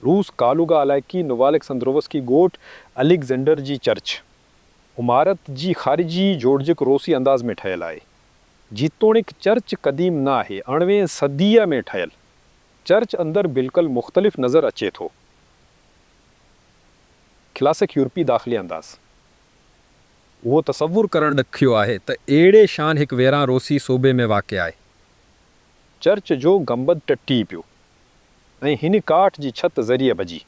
روس، ڪالوگا علائقي، نوواليڪساندرووسڪي ڳوٺ، اليگزينڊر جي چرچ. عمارت جي خارجي جوڙجڪ روسي انداز ۾ ٺهيل آهي. جيتوڻيڪ چرچ قديم نه آهي، اڻويهين صديء ۾ ٺهيل. چرچ اندر بلڪل مختلف نظر اچي ٿو، ڪلاسيڪ يورپي داخلي انداز. اهو تصور ڪرڻ ڏکيو آهي ته اهڙي شان هڪ ويران روسي صوبي ۾ واقع آهي. چرچ جو گنبد ٽٽي پيو ۽ هن ڪاٺ جي ڇت ذريعي ڀڄي،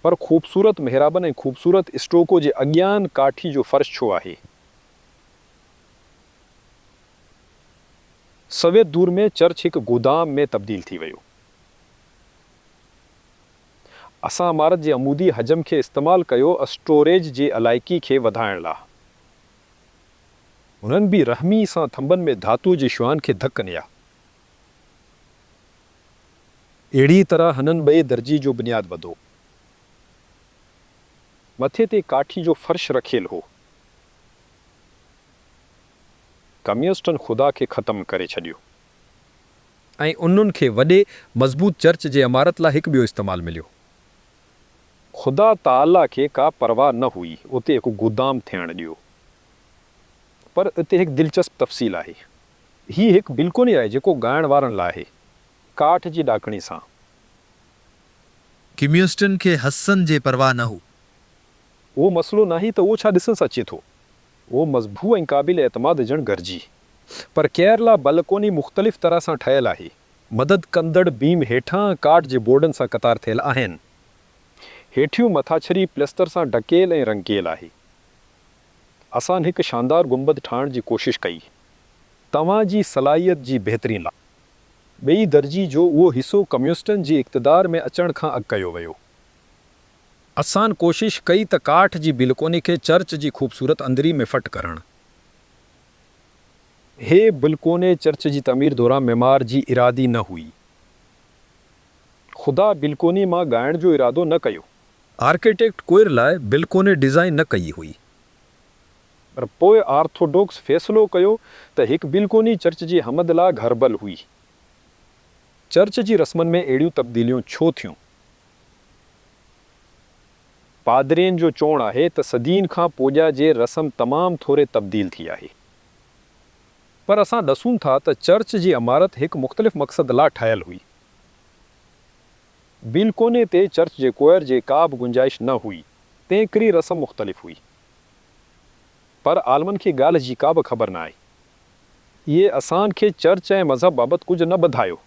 پر خوبصورت محرابن ۽ خوبصورت اسٽوڪو جي اڳيان ڪاٺي جو فرش ڇو آهي؟ سوويت دور ۾ چرچ هڪ گودام ۾ تبديل ٿي ويو. اسان عمارت جي عمودي حجم کي استعمال ڪيو اسٽوريج جي علائقي کي وڌائڻ لا. هنن بي رحميء سان ٿنڀن ۾ ڌاتوء جي شعاعن کي ڌڪ هنيا. اهڙيء طرح هنن ٻئي درجي جو بنياد وڌو. مٿي تي ڪاٺي جو فرش رکيل هو. ڪميونسٽن خدا کي ختم ڪري ڇڏيو ۽ انهن کي وڏي، مضبوط چرچ جي عمارت لاء هڪ ٻيو استعمال مليو. خدا تعاليٰ کي ڪا پرواهه نه هئي اتي هڪ گودام ٿيڻ ڏيو. پر اتي هڪ دلچسپ تفصيل آهي. هي هڪ بلڪوني آهي جيڪو ڳائڻ وارن لاء آهي، ڪاٺ جي ڏاڪڻي سان. ڪميونسٽن کي حسن جي پرواهه نه هو. اھو مسئلو ناھي ته اھو ڇا ڏسنس اچي ٿو. اھو مضبو ۽ قابل اعتماد ھجڻ گھرجي. پر ڪوئر لاء بلڪوني مختلف طرح سان ٺهيل آهي. مدد ڪندڙ بيم هيٺان ڪاٺ جي بورڊن سان قطار ٿيل آهن. هيٺيون مٿاڇري پلستر سان ڍڪيل ۽ رنگيل آهي. اسان ھڪ شاندار گنبد ٺاھڻ جي ڪوشش ڪئي، توھان جي صلاحيت جي بهتري لاء. ٻئي درجي جو اھو حصو ڪميونسٽن جي اقتدار ۾ اچڻ کان اڳ ڪيو ويو. اسان ڪوشش ڪئي ته ڪاٺ جي بلڪوني کي چرچ جي خوبصورت اندرين ۾ فٽ ڪرڻ. هيء بلڪوني چرچ جي تعمير دوران معمار جي ارادي نه هئي. خدا بلڪوني مان ڳائڻ جو ارادو نه ڪيو. آرڪيٽيڪٽ ڪوئر لاء بلڪوني ڊيزائن نه ڪئي هئي. پر پوء آرٿوڊوڪس فيصلو ڪيو ته هڪ بلڪوني چرچ جي حمد لاء گھربل هئي. چرچ جي رسمن ۾ اهڙيون تبديليون ڇو ٿيون؟ پادرين جو چوڻ آهي ته صدين کان پوڄا جي رسم تمام ٿوري تبديل ٿي آهي. پر اسان ڏسون ٿا ته چرچ جي عمارت هڪ مختلف مقصد لاء ٺاهيل هئي. بلڪوني تي چرچ جي ڪوئر جي ڪا به گنجائش نه هئي، تنھنڪري رسم مختلف هئي. پر عالمن کي ڳالهه جي ڪابه خبر نه آهي. اهي اسان کي چرچ ۽ مذهب بابت ڪجهه نه ٻڌايو.